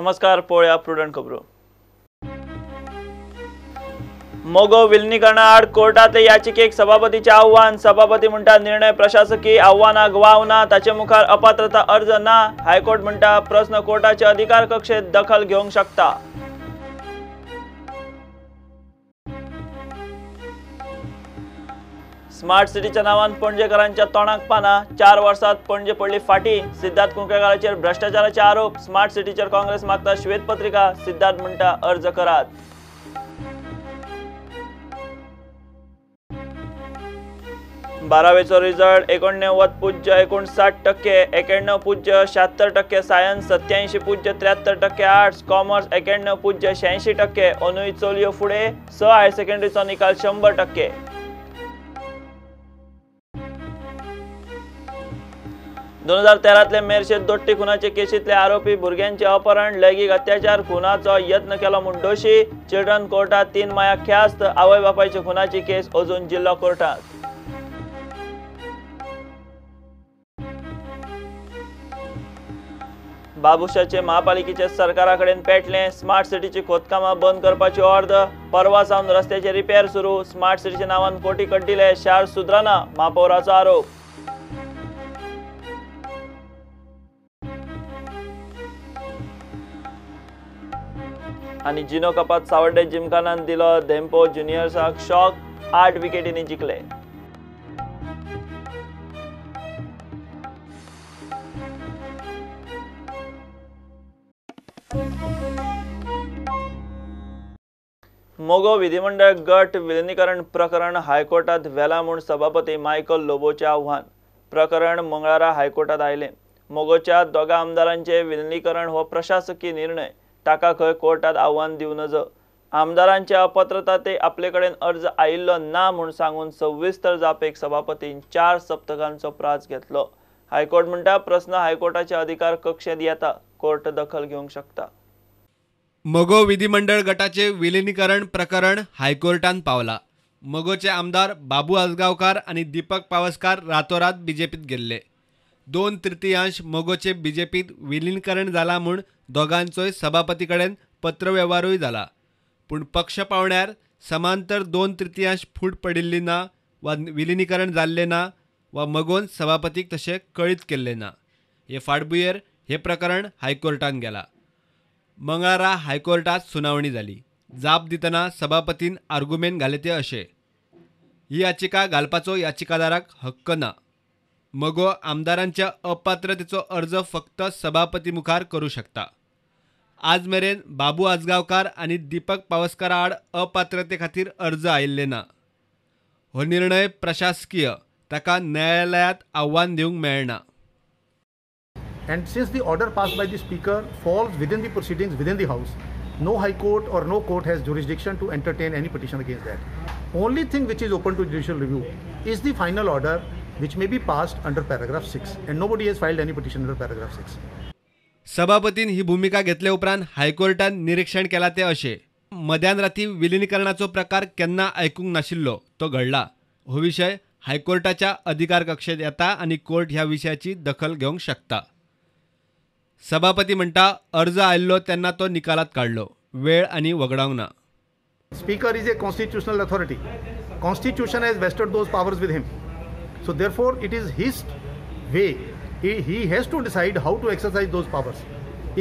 नमस्कार, पळोवया प्रुडंट खबरो. मगो विलिनीकरणा आड कोर्टांतले याचिकेक सभापतीचें आव्हान. सभापती म्हणटा निर्णय प्रशासकी आव्हानाक वाव ना, ताचे मुखार अपात्रता अर्ज ना. हायकोर्ट म्हणटा प्रस्न कोर्टाचे अधिकार कक्षेत दखल घेवंक शकता. स्मार्ट सिटीच्या नावान पणजेकारांच्या तोंडाक पाना. 4 वर्सात पणजे पडली फाटी. सिद्धार्थ कुंकळकाराचेर भ्रष्टाचाराचे आरोप. स्मार्ट सिटीचेर काँग्रेस मागता श्वेतपत्रिका. सिद्धार्थ म्हणटा अर्ज करात. बारावेचो रिजल्ट 89.59%, 91.76% सायन्स, 87.73% आर्ट्स, कॉमर्स 91.86%. अंदूय चलयो फुडें 6 हायर सेकंडरीचो निकाल 100%. 2013तले मेरशे दोट्टी खुनाचे केशींतले आरोपी भुरग्यांचे अपहरण, लैंगीक अत्याचार, खुनाचो यत्न केलो म्हूण दोशी. चिल्ड्रन कोर्टात 3 मायाक ख्यास्त. आवय बापायचे खुनाची केस अजून जिल्लो कोर्टात. बाबुशाचे महापालिकेचे सरकारा कडेन पेटलें. स्मार्ट सिटीची खोदकामां बंद करपाची ऑर्द. परवा सावन रस्त्याचे रिपेर सुरू. स्मार्ट सिटीच्या नांवान कोटी कड्डिले, शार सुदरना, महापौराचो आरोप. आनी जिनो कपात सावर्डे जिमखानान दिलो धेंपो ज्युनियर्साक शॉक. 8 विकेटींनी जिखले. मगो विधिमंडळ गट विलिनीकरण प्रकरण हायकोर्टात व्हेला म्हूण सभापती मायकल लोबोचें आव्हान. प्रकरण मंगळारा हायकोर्टात आयलें. मगोच्या 2 आमदारांचें विलिनीकरण हो प्रशासकी निर्णय, ताका खंय कोर्टात आव्हान दिवं नजो. आमदारांच्या अपात्रता ते आपले कडेन अर्ज आयिल्लो ना म्हूण सांगून सविस्तर जापेक सभापतीन 4 सप्तकांचो प्रास घेतलो. हायकोर्ट म्हणटा प्रस्न हायकोर्टाच्या अधिकार कक्षेत येता, कोर्ट दखल घेवंक शकता. मगो विधिमंडळ गटाचे विलिनीकरण प्रकरण हायकोर्टान पावला. मगोचे आमदार बाबू आजगांवकार आनी दीपक पावसकार रातोरात बीजेपीत गेल्ले. 2/3 मगोचे बीजेपीत विलिनीकरण जाला म्हूण दोगांचोय सभापती कडेन पत्रवेव्हारूय जाला. पूण पक्ष पावण्यार समांतर 2/3 फूट पडिल्ली ना वा विलिनीकरण जाल्लें ना वा मगोन सभापतीक तशें कळीत केल्लें ना. हे फाटभुंयेर हें प्रकरण हायकोर्टान गेलां. मंगळारा हायकोर्टात सुनावणी जाली. जाप दितना सभापतीन आर्गुमेंट घाले ते अशे: ही याचिका घालपाचो याचिकादाराक हक्क ना. मगो आमदारांच्या अपात्रतेचो अर्ज फक्त सभापती मुखार करूं शकता. आज मेरेन बाबू आजगांवकार आनी दीपक पावसकारा आड अपात्रते खातीर अर्ज आयिल्ले ना. हो निर्णय प्रशासकीय, ताका न्यायालयांत आव्हान दिवंक मेळना. And since the order passed by the speaker falls within the proceedings within the house, no high court or no court has jurisdiction to entertain any petition against that. Only thing which is open to judicial review is the final order which may be passed under paragraph 6, and nobody has filed any petition under paragraph 6. सभापतीन ही भूमिका घेतले उपरांत हायकोर्टान निरीक्षण केला ते अशे: मध्यान राती विलिनीकरणाचो प्रकार केन्ना आयकूंक नाशिल्लो तो घडला. हो विशय हायकोर्टाच्या अधिकार कक्षेत येता आनी कोर्ट ह्या विशयाची दखल घेवंक शकता. सभापती म्हणटा अर्ज आयिल्लो तेन्ना तो निकालात काडलो, वेळ आनी वगडावंक ना. Speaker is a constitutional authority. Constitution has vested those powers with him. So therefore it is his way. He has to decide how to exercise those powers.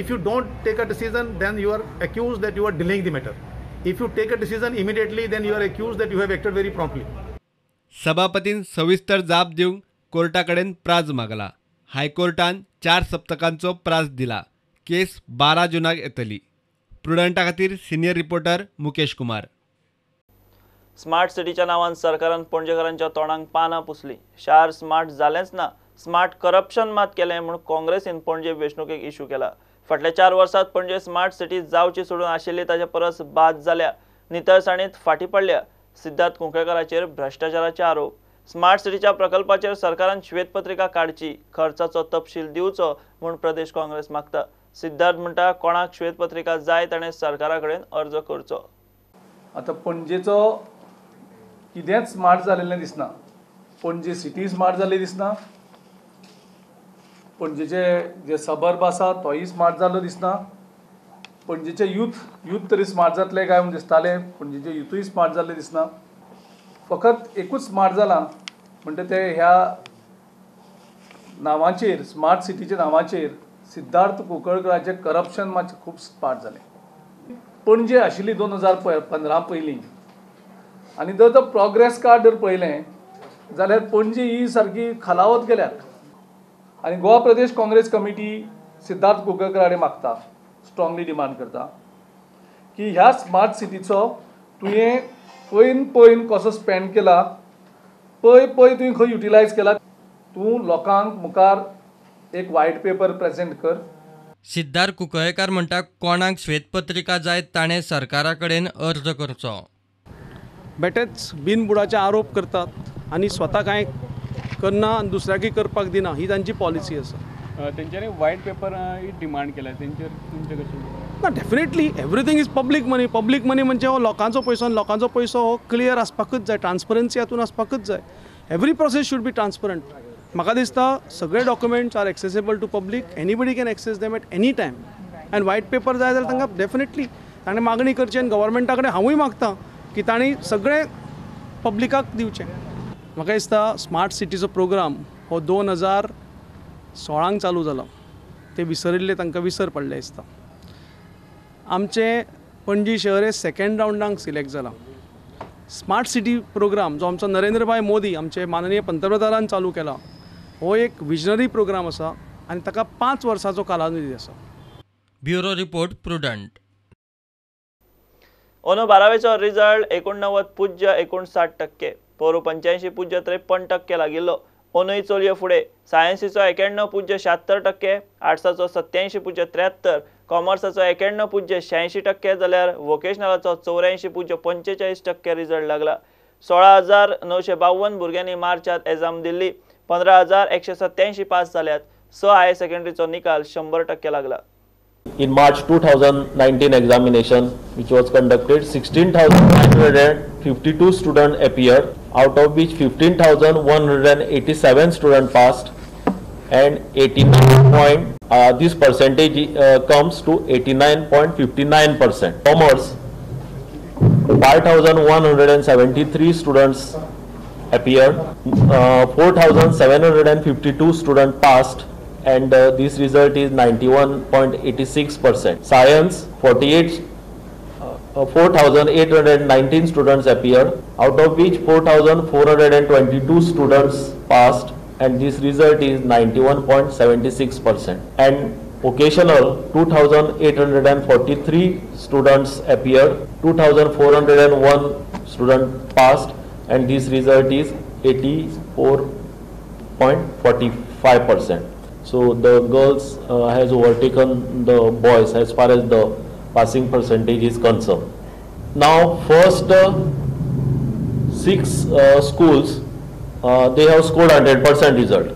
If you don't take a decision, then you are accused that you are delaying the matter. If you take a decision immediately, then you are accused that you have acted very promptly. सभापतीन सविस्तर जाप दिवंक Carta कडेन प्राज मागला. हायकोर्टान 4 सप्तकांचो प्राज दिला. केस 12 जूनाक येतली. प्रुडंटा खातीर senior reporter Mukesh Kumar. Smart सिटीच्या नावान सरकारान पणजेकारांच्या तोंडाक पानां पुसली. शार स्मार्ट जालेंच ना, स्मार्ट करप्शन मात केलें म्हूण काँग्रेसीन पणजे वेंचणुकेक इश्यू केला. फाटल्या 4 वर्सांत पणजे स्मार्ट सिटी जावची सोडून आशिल्ली ताचे परस बाद जाल्या. नितळसाणीत फाटीं पडल्या. सिद्धार्थ कुंकळकाराचेर भ्रष्टाचाराचे आरोप. स्मार्ट सिटीच्या प्रकल्पाचेर सरकारान श्वेतपत्रिका काडची, खर्चाचो तपशील दिवचो म्हूण प्रदेश काँग्रेस मागता. सिद्धार्थ म्हणटा कोणाक श्वेतपत्रिका जाय ताणें सरकारा कडेन अर्ज करचो. आतां पणजेचो कितेंच स्मार्ट जाल्लें दिसना. पणजे सिटी स्मार्ट जाल्ली दिसना, पणजेचे जे सबर्ब आसा तोय स्मार्ट जाल्लो दिसना. पणजेचे यूथ तरी स्मार्ट जातले काय म्हूण दिसतालें. पणजेचे युथूय स्मार्ट जाल्ले दिसना. फकत एकूच स्मार्ट जालां म्हणटा ते ह्या नांवाचेर, स्मार्ट सिटीच्या नांवाचेर सिद्धार्थ कुंकळकराचें करप्शन मातशें खूब स्मार्ट जालें. पणजे आशिल्ली 2015 पयलीं आनी जर तो प्रोग्रेस कार्ड जर पळयलें जाल्यार पणजे ही सारकी खालावत गेल्यात. आनी गोवा प्रदेश काँग्रेस कमिटी सिद्धार्थ कुंकळकर कडेन मागता, स्ट्रांगली डिमांड करता की ह्या स्मार्ट सिटीचो तुवें पयन पयन कसो स्पेंड केला, पय पय तुवें खंय युटिलायज केला, तूं लोकांक मुखार एक व्हायट पेपर प्रेजेंट कर. सिद्धार्थ कुंकळयेंकार म्हणटा कोणाक श्वेतपत्रिका जाय ताणें सरकारा कडेन अर्ज करचो. बेटेच बिनबुडाचे आरोप करतात आनी स्वता कांय करना आनी दुसऱ्याकय करपाक दिना, ही तांची पॉलिसी आसा. तेंच्यानी व्हायट पेपर डिमांड केला, तेंचेर तुमचें कशें? ना, definitely everything is public money. Public money म्हणजे हो लोकांचो पयसो आनी लोकांचो पयसो हो क्लियर आसपाकूच जाय, ट्रान्सपरन्सी हातून आसपाकूच जाय. Every process should be transparent. म्हाका दिसता सगळे documents are accessible to public, anybody can access them at any time. And white paper जाय जाल्यार तांकां डेफिनेटली ताणें मागणी करची आनी गव्हर्मेंटा कडेन हांवूय मागता की तांणी सगळें पब्लिकाक दिवचें. म्हाका दिसता स्मार्ट सिटीचो प्रोग्राम हो 2016 चालू जाला, ते विसरिल्ले, तांकां विसर पडले दिसता. आमचें पणजी शहर हे सेकेंड रावंडाक सिलेक्ट जाला. स्मार्ट सिटी प्रोग्राम जो आमचो नरेंद्रभाई मोदी आमचे माननीय पंतप्रधानान चालू केला, हो एक विजनरी प्रोग्राम आसा आनी ताका 5 वर्सांचो कालावधी आसा. Bureau report, Prudent. अंदू 12वेचो रिजल्ट 89.59%, पोरूं 85.53% लागिल्लो. अंदूय चलयो फुडें. सायन्सीचो 91.76%, आर्ट्साचो 87.73%, कॉमर्साचो 91.86% जाल्यार वोकेशनलाचो 84.45% रिजल्ट लागला. 16,952 भुरग्यांनी मार्चांत एग्जाम दिल्ली, 15,187 पास जाल्यात. 6 हायर सेकंडरीचो निकाल 100% लागला. In March 2019 examination, which was conducted, 16,952 students appeared, out of which 15,187 students passed, and 89. This percentage comes to 89.59%. Commerce, 5,173 students appeared, 4,752 students passed, and this result is 91.86%. Science, 4,819 students appeared, out of which 4,422 students passed, and this result is 91.76%. And vocational, 2,843 students appeared, 2,401 students passed, and this result is 84.45%. So the girls has overtaken the boys as far as the passing percentage is concerned. Now first 6 schools they have scored 100% result.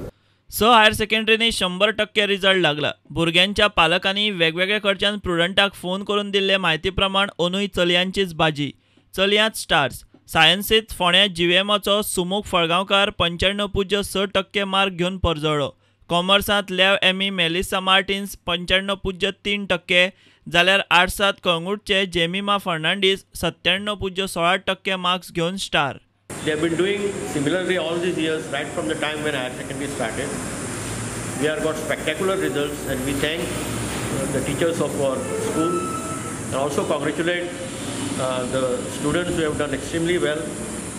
6 higher सेकंडरीनी 100% result लागला. भुरग्यांच्या पालकांनी वेगवेगळ्या कडच्यान प्रुडंटाक phone करून दिल्ले म्हायती प्रमाण अंदूय चलयांचीच बाजी. चलयांत स्टार्स. सायन्सीत फोंड्या जीव्हीएमाचो सुमुख फळगांवकार 95.6% मार्क घेवन परजळ्ळो. कॉमर्सांत लॅव एमी मेलिसा मार्टिन्स 95.3% जाल्यार आर्ट्सांत कळंगूटचे जेमिमा फर्नांडीस 97.16% मार्क्स घेवन star. They have been doing similarly all these years, right from the time when higher secondary started. We have got spectacular results, and we thank the teachers of our school, and also congratulate the students who have done extremely well,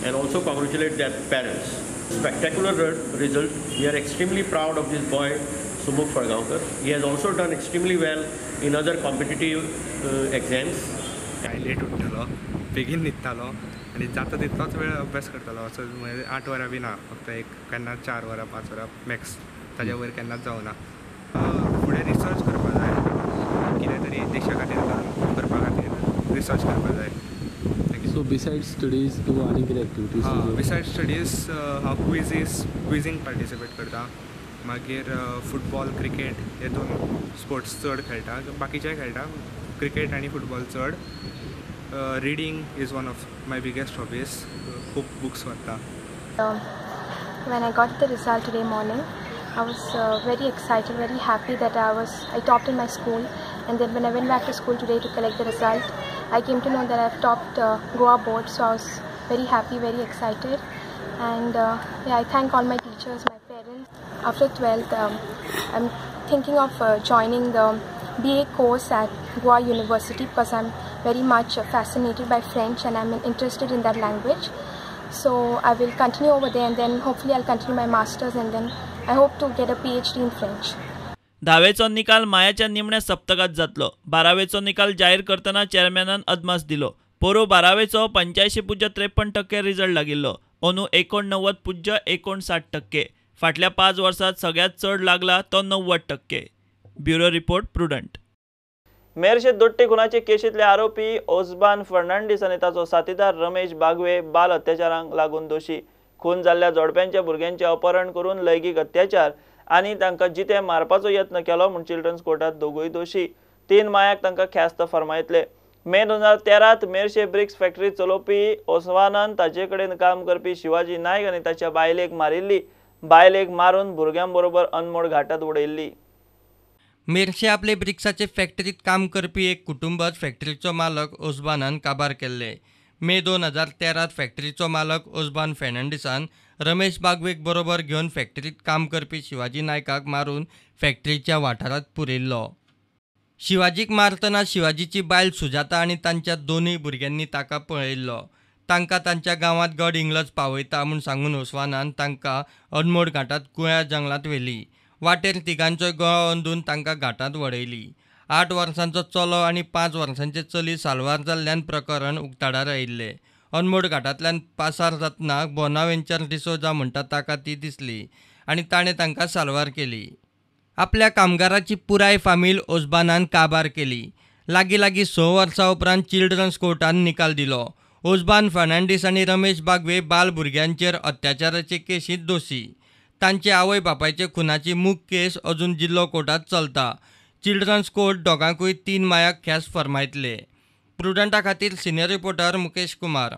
and also congratulate their parents. Spectacular result. We are extremely proud of this boy, Sumukh Fargaonkar. He has also done extremely well in other competitive exams. I late उठ्ठालो, बेगीन न्हिदतालो आनी जाता तितलोच वेळ अभ्यास करतालो. असो म्हणजे 8 वरां बी ना, फक्त एक केन्ना 4 वरां 5 वरां मॅक्स, ताज्या वयर केन्नाच जावना. फुडें रिसर्च करपा जाय, कितें तरी देशा खातीर करपा खातीर रिसर्च करपा जाय. सो बिसायड्स स्टडीज तूं आनी कितें एक्टिविटीज? बिसायड्स स्टडीज हांव क्विजींग पार्टिसिपेट करता, मागीर फुटबॉल, क्रिकेट हे 2 स्पोर्ट्स चड खेळटा, बाकीचेय खेळटा, क्रिकेट आनी फुटबॉल चड. Reading is one of my biggest hobbies. खूब बुक्स वाचता. When I got the result today morning, I was very excited, very happy that I topped in my school, And then when I went back to school today to collect the result, I came to know that I've topped Goa board, so I was very happy, very excited. And yeah, I thank all my teachers, my parents. After 12th, I'm thinking of joining the BA course at Goa University because I'm very much fascinated by French and I'm interested in that language. So I will continue over there and then hopefully I'll continue my masters and then I hope to get a PhD in French. धावेचो निकाल मायाच्या निमण्या सप्तकात जातलो. बारावेचो निकाल जाहीर करतना चेअरमॅनान अदमास दिलो. पोरूं बारावेचो 85.53% रिजल्ट लागिल्लो, अंदू 89.59%. फाटल्या 5 वर्सांत सगळ्यांत चड लागला तो 90%. Bureau report, Prudent. मेरशे दोट्टी खुनाचे केशींतले आरोपी ओस्बान फर्नांडीस आनी ताचो साथीदार रमेश बागवे बाल अत्याचारांक लागून दोशी. खून जाल्ल्या जोडप्यांच्या भुरग्यांचें अपहरण करून लैंगीक अत्याचार आनी तांकां जिते मारपाचो यत्न केलो म्हूण चिल्ड्रन्स कोर्टात दोगूय दोशी. 3 मायाक तांकां ख्यास्त फर्मायतले. मे 2013 मेरशे ब्रिक्स फॅक्टरी चलोवपी ओस्वानान ताचे कडेन काम करपी शिवाजी नायक आनी ताच्या बायलेक मारिल्ली. बायलेक मारून भुरग्यां बरोबर अनमोड घाटात उडयल्ली. मेरशे आपले ब्रिक्साचे फॅक्टरीत काम करपी एक कुटुंबात फॅक्टरीचो मालक ओस्बानान काबार केल्ले. मे 2013 फॅक्टरीचो मालक ओस्बान फर्नांडीसान रमेश बागवेक बरोबर घेवन फॅक्टरीत काम करपी शिवाजी नायकाक मारून फॅक्टरीच्या वाठारांत पुरिल्लो. शिवाजीक मारतना शिवाजीची बायल सुजाता आनी तांच्या दोनूय भुरग्यांनी ताका पळयिल्लो. तांकां तांच्या गांवांत गड इंग्लज पावयता म्हूण सांगून ओस्वानान तांकां अनमोड घाटांत कुळ्या जंगलांत व्हेली. वाटेर तिगांचोय गळो अंदून तांकां घाटांत वडयली. 8 वर्सांचो चलो आनी 5 वर्सांचे चली साल्वार जाल्ल्यान प्रकरण उक्ताडार आयिल्लें. अनमोड घाटांतल्यान पासार जातना बोनावेंचर डिसोजा म्हणटा ताका ती दिसली आनी ताणें तांकां साल्वार केली. आपल्या कामगाराची पुराय फामील ओस्बानान काबार केली. लागीं लागीं 6 वर्सां उपरांत चिल्ड्रन्स कोर्टान निकाल दिलो. ओस्बान फर्नांडीस आनी रमेश बागवे बाल भुरग्यांचेर अत्याचाराचे केशींत दोशी. तांचे आवय बापायचे खुनाची मूक केस अजून जिल्लो कोर्टात चलता. चिल्ड्रन्स कोर्ट दोगांकूय 3 मायाक ख्यास्त फर्मायतले. प्रुडंटा खातीर सिनियर रिपोर्टर मुकेश कुमार.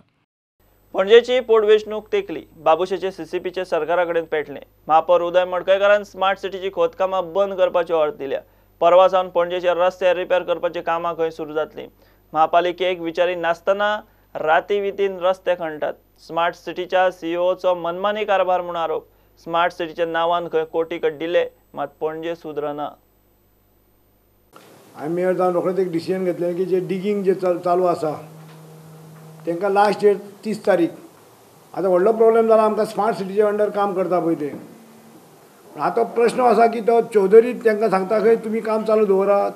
पणजेची पोटवेंचणूक तेंकली. बाबुशेचे सीसीपीचे सरकारा कडेन पेटलें. महापौर उदय मडकयकारान स्मार्ट सिटीची खोदकामां बंद करपाची ऑर्द दिल्या. परवा सावन पणजेचे रस्ते रिपेर करपाची कामां खंय सुरू जातलीं. महापालिकेक विचारी नासतना राती वितीन रस्ते खणटात. स्मार्ट सिटीच्या सीईओचो मनमानी कारभार म्हूण आरोप. स्मार्ट सिटीच्या नांवान खंय कोटी कड्डिले, मात पणजे सुदरना. हांवें मेयर जावन रोखडेंच एक डिसिजन घेतलें की जे डिगींग जे चालू आसा तांकां लास्ट डेट 30 तारीख. आतां व्हडलो प्रॉब्लेम जाला आमकां स्मार्ट सिटीच्या अंडर काम करता पळय ते. आतां प्रश्न आसा की तो चौधरी तांकां सांगता खंय तुमी काम चालू दवरा,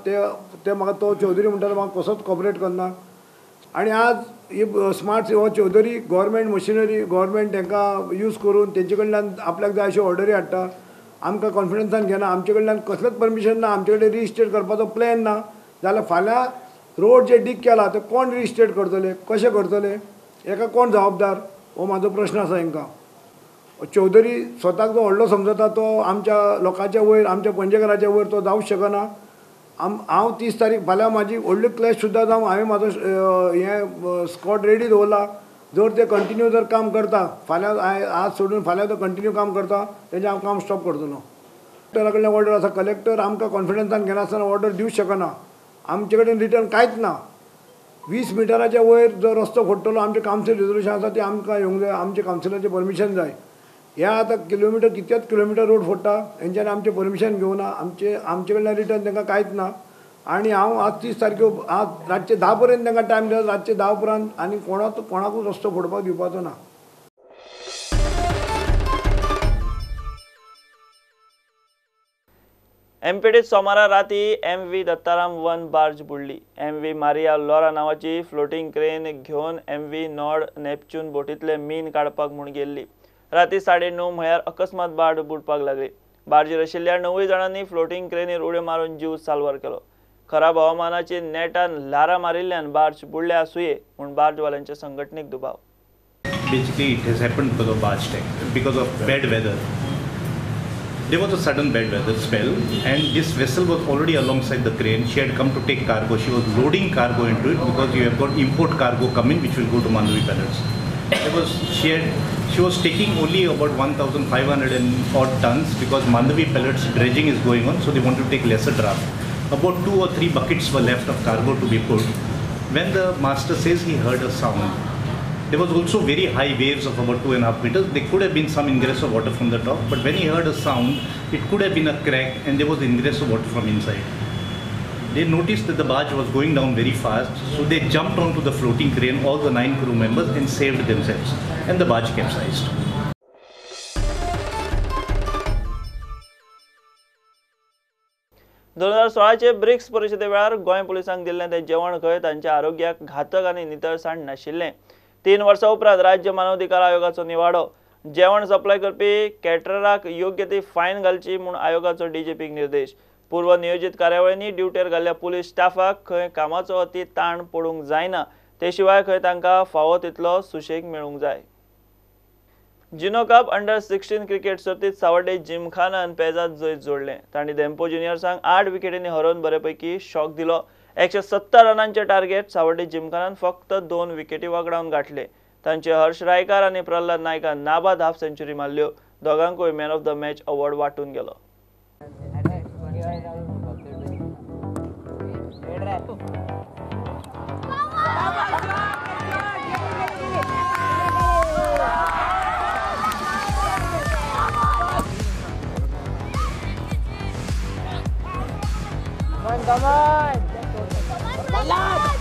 ते म्हाका तो चौधरी म्हणटा म्हाका कसोच कॉपरेट करना. आनी आज ही स्मार्ट हो चौधरी गव्हर्मेंट मशिनरी गव्हर्मेंट तांकां यूज करून तेंचे कडल्यान आपल्याक जाय अश्यो ऑर्डरी हाडटा. आमकां कॉन्फिडन्सान घेना, आमचे कडल्यान कसलेच परमिशन ना, आमचे कडेन रिजिस्टेट करपाचो प्लॅन ना. जाल्यार फाल्यां रोड जे डीग केला ते कोण रिजिस्टेट करतले, कशें करतले, हेका कोण जबाबदार, हो म्हाजो प्रश्न आसा. हेंकां चौधरी स्वताक जो व्हडलो समजता तो आमच्या लोकांच्या वयर, आमच्या पणजेकाराच्या वयर तो जावंक शकना. हांव 30 तारीख फाल्यां म्हाजी व्हडली क्लॅश सुद्दां जावं, हांवें म्हाजो हें स्कॉट रेडी दवरला. जर ते कंटिन्यू जर काम करता फाल्यां, आज सोडून फाल्यां तो कंटिन्यू काम करता तेजें हांव काम स्टॉप करतलो. कलेक्टरा कडल्यान ऑर्डर आसा, कलेक्टर आमकां कॉन्फिडन्सान घेनासतना ऑर्डर दिवंक शकना. आमचे कडेन रिटर्न कांयच ना. 20 मिटराच्या वयर जो रस्तो फोडटलो आमचें कावन्सील रेजोल्युशन आसा तें आमकां येवंक जाय, आमचे कावन्सिलाचें परमिशन जाय. हे आतां किलोमिटर कितलेच किलोमिटर रोड फोडटा, हेंच्यांनी आमचें परमिशन घेवना, आमचे कडल्यान रिटर्न तांकां कांयच ना. आनी हांव आज 30 तारखे आज रातचे 10 पर्यंत तांकां टायम दिला. रातचे 10 उपरांत आनी कोणाकूच रस्तो फोडपाक दिवपाचो ना. एमपीडीत सोमारा राती एमव्ही दत्ताराम 1 बार्ज बुडली. एमव्ही मारिया लॉरा नांवाची फ्लोटींग क्रेन घेवन एमव्ही नॉर्ड नेपच्यून बोटींतले मीन काडपाक म्हूण गेल्ली. राती 9:30 म्हळ्यार अकस्मात बार्ज बुडपाक लागली. बार्जीर आशिल्ल्या 9 जाणांनी फ्लोटींग क्रेनीर उडयो मारून जीव साल्वार केलो. खराब हवामानाची नेटान ल्हारां मारिल्ल्यान बार्ज बुडल्या आसुये म्हूण बार्जवाल्यांच्या संघटनेक दुबाव. Basically, it has happened because of barge tank, because of bad weather. There was a sudden bad weather spell, and this vessel was already alongside the crane. She had come to take cargo. She was loading cargo into it because you have got import cargo coming, which will go to Mandovi pellets. She was taking only about 1,500 and odd tons because Mandovi pellets dredging is going on, so they want to take lesser draft. About 2 or 3 buckets were left of cargo to be put. When the master says he heard a sound, there was also very high waves of about 2.5 meters. There could have been some ingress of water from the top, but when he heard a sound, it could have been a crack and there was ingress of water from inside. They noticed that the barge was going down very fast, so they jumped onto the floating crane, all the 9 crew members, and saved themselves. And the barge capsized. दोन हजार सोळाचे BRICS परिशदे वेळार गोंय पुलिसांक दिल्लें तें जेवण खंय तांच्या आरोग्याक घातक आनी नितळसाण नाशिल्लें. 3 वर्सां उपरांत राज्य मानवाधिकार आयोगाचो निवाडो. जेवण सप्लाय करपी कॅटरराक योग्य ती फायन घालची म्हूण आयोगाचो डीजीपीक निर्देश. पूर्व नियोजीत कार्यावळींनी ड्युटेर घाल्ल्या पुलीस स्टाफाक खंय कामाचो अती ताण पडूंक जायना, ते शिवाय खंय तांकां फावो तितलो सुशेग मेळूंक जाय. जिनो कप अंडर 16 क्रिकेट सर्तीत सावर्डे जिमखानान पेजात जैत जोडलें. तांणी धेंपो ज्युनियर्सांक 8 विकेटींनी हरोवन बरेपैकी शॉक दिलो. 170 रनांचे टार्गेट सावर्डे जिमखानान फक्त 2 विकेटी वगडावन गाठले. तांचे हर्ष रायकार आनी प्रल्हाद नायकान नाबाद हाफ सेंचुरी मारल्यो. दोगांकूय man of the match award वांटून गेलो. Come on! Come on!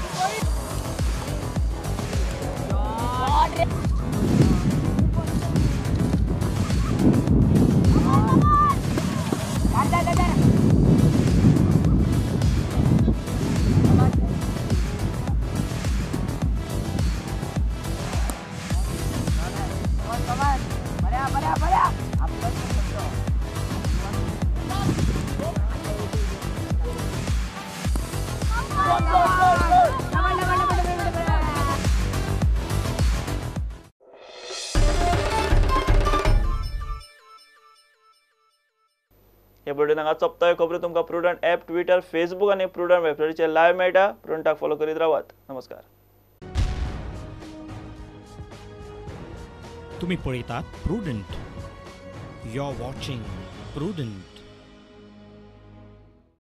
हे बुलेटिन हांगा सोंपता. खबरो तुमकां प्रुडंट ॲप, ट्विटर, फेसबूक आनी प्रुडंट वेबसायटीचेर लायव्ह मेळटा. प्रुडंटाक फॉलो करीत रावात. नमस्कार. तुम्ही पळयतात Prudent. You are watching Prudent.